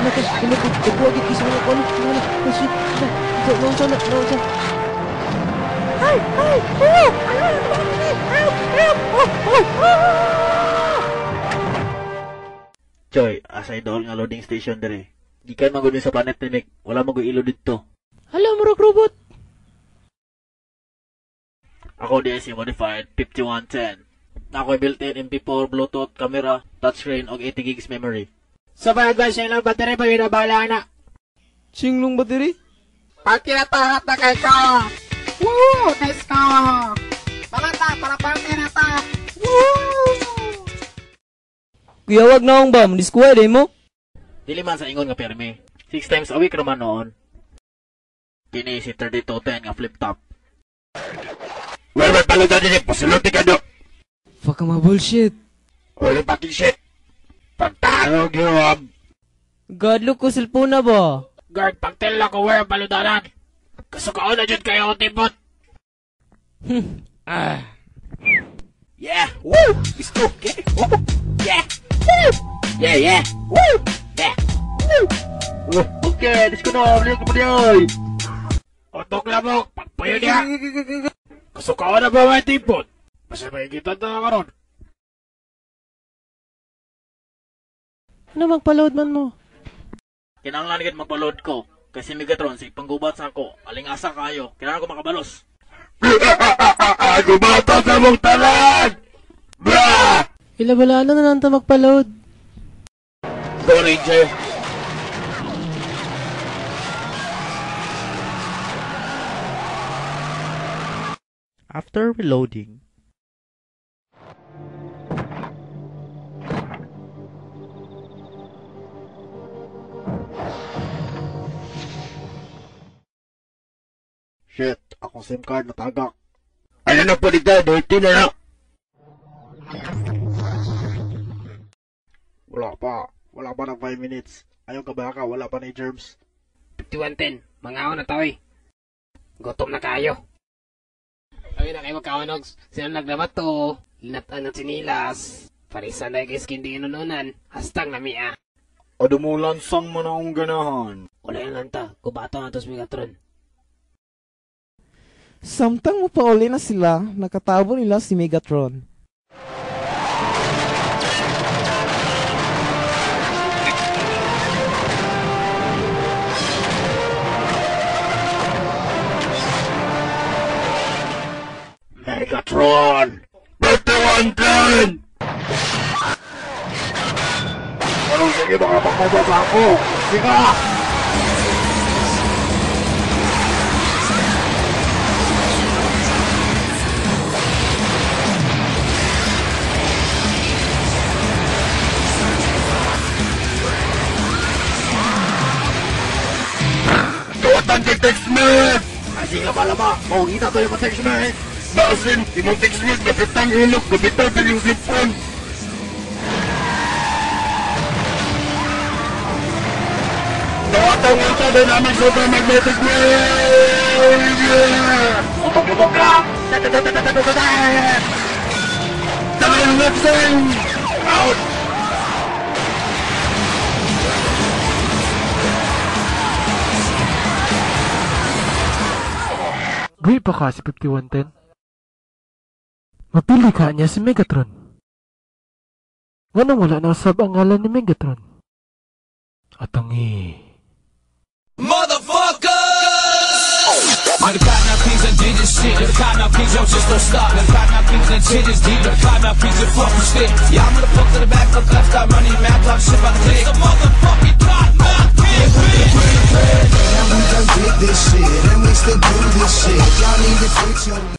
Ano ka? Ano ka? Nagkuwagit ka sa mga kano. Ano? Shit. Naunsa na. Naunsa. Ay! Ay! Oh! Ano? Help! Help! Oh! Oh! Ah! Choy, asay dool nga loading station dere. Gikan man gud sa planet ni Nick, wala man gud ilo didto. Hala, murag robot. Ako di si modified 5110. Ako'y built-in MP4, Bluetooth, camera, touchscreen og 80 gigs memory. Sa ba advance ilang battery pa yun bahala na. Chinglong battery? Party na ta, na kay ka. Woo! Nice ka. Para ta, para party na ta. Woo! Kuya, wag na akong ba? Madiskuha, di mo? Dili man sa ingon nga pirmi. 6 times a week raman noon. Kini si 3210 nga flip top. Well, paludan din, pasiluti ka do. Fuck ang mga bullshit. Holy fucking shit. Pagtarog yun. God, look ko cellphone na ba? Guard, pagtel lang ko where ang paludanan. Kasukaon na dyan kayo ang timbot. Ah. Yeah! Woo! Let's go! Okay! Woo! Yeah! Woo! Yeah, yeah! Woo! Yeah! Woo! Woo! Okay, let's go na! Balik ko pa diay! Otok lamok, pagpayo niya. Kasukaon na ba may timbot? Basta may gitan na karon. Ano magpa-load man mo? Kinahanglan gid magpa-load ko. Kasi Megatron, si panggubat sa ako. Alingasa kayo. Kailangan ko makabalos. Gubata sa mong tanan! Bra! Ilabalaan na nanta magpa-load. Go Ranger! After reloading, Shit, akong SIM card natagak. Ano na po dito? Dirty na na. Wala pa. Wala pa ng 5 minutes. Ayaw ka baka, wala pa ni germs. 5110, mga na taoy. Gutom na kayo. Ay na kayo magkaonogs. Sino naglamat to? Linatan ng sinilas. Parisan na kay skin di inununan. Hastang na miya. Adumulansang man akong ganahan. Wala yung lanta. Kubato na tos Megatron. Samtang mupauli na sila, nakatabo nila si Megatron. Megatron! 5110! Anong sige mga pangkubat sa ako? Sige! Tuwatan kay Tex-Mex! Ay sige palama! Maugita to yung text me! Basin! Imong Tex-Mex! Gabitang ilok! Gabitang yung sipon! Tuwatan nga dynamic super magnetic wave! Utog-utog ka! Dahil Nexen! Out! Gwi pa ka si 5110. Mapili ka niya si Megatron. Nganong wala na usab ang ngalan ni Megatron? Atangi. The cotton piece and did this shit. The cotton piece, yo, just don't stop. The cotton piece and shit is deep. The cotton piece and fuck you stick. Yeah, I'm gonna fuck to the back, look left, got money, man, talk shit about the dick. It's the motherfucking cotton mouth kid, bitch. And we done did this shit, and we still do this shit. Y'all need to fix your